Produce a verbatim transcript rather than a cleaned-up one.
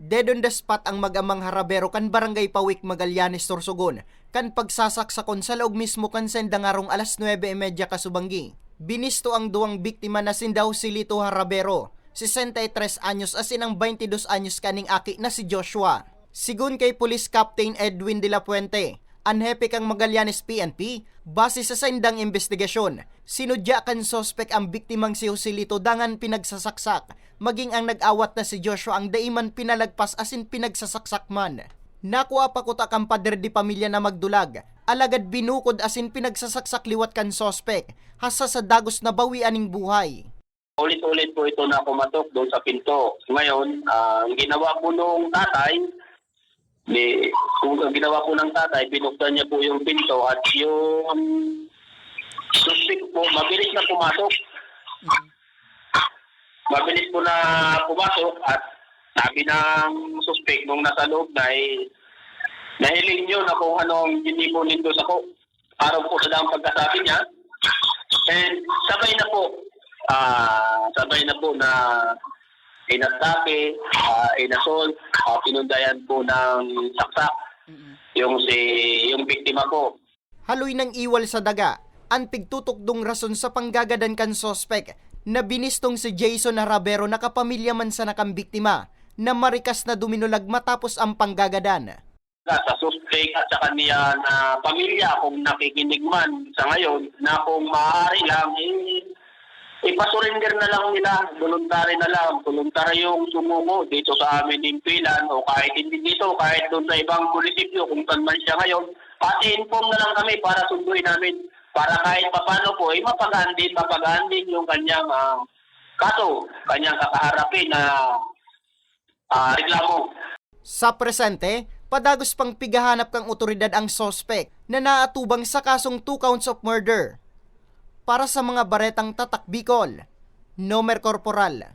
Dead on the spot ang mag-amang Harabero kan Barangay Pawik, Magallanes, Sorsogon, kan pagsasaksakon sa laog mismo kan saindang harong alas nuebe y media kasubanggi. Binisto ang duwang biktima na sinda Joselito Harabero, sesenta y tres anyos, asin ang baintidos anyos kaning aki na si Joshua. Sigon kay Police Captain Edwin de la Fuente, an hepe kan Magallanes P N P, base sa saindang imbestigasyon, sinudya kan suspek ang biktimang si Joselito dangan pinagsasaksak, maging ang nag-awat na si Joshua ang dai man pinalagpas asin pinagsasaksak man. Nakua pa kuta kan padre de pamilya na magdulag, alagad binukod asin pinagsasaksak liwat kan suspek, hasta sa dagos nabawi aning buhay. Ulit-ulit po ito na pumatok doon sa pinto. Ngayon, ah, ang ginawa po nung tatay, ni, kung ang ginawa po ng tatay, binuksan niya po yung pinto at yung suspek po, mabilis na pumasok. Mabilis po na pumasok at sabi ng suspek nung nasa loob na, eh, "Nahiling nyo na kung anong ginibo nindo sako." Araw po sa daang pagkasabi niya. And sabay na po, ah, sabay na po na inatake, ah, inassault, ah, pinundayan po ng saksak Mm-mm. yung si, yung biktima po. Haloy nang iwal sa daga, an pigtutukdong rason sa panggagadan kan suspek na binistong si Jason Harabero na kapamilya man sana kan biktima, na marikas na duminulag matapos ang panggagadan. Sa suspek at sa kaniya na pamilya, kung nakikinig man sa ngayon, na kung maaari lang, eh, ipasurrender na lang nila, voluntary na lang, voluntaryong sumuko dito sa amin himpilan o kahit hindi dito, kahit doon sa ibang munisipyo kung saan man siya ngayon, at i-inform na lang kami para sunduin namin, para kahit papano po, eh, mapagaan din, mapagaan din yung kanyang, ah, kaso, kanyang kakaharapin na, ah, reklamo. Sa presente, padagos pang pighahanap kan otoridad ang suspek na naatubang sa kasong two counts of murder. Para sa mga baretang Tatak Bicol, Nomer Corporal.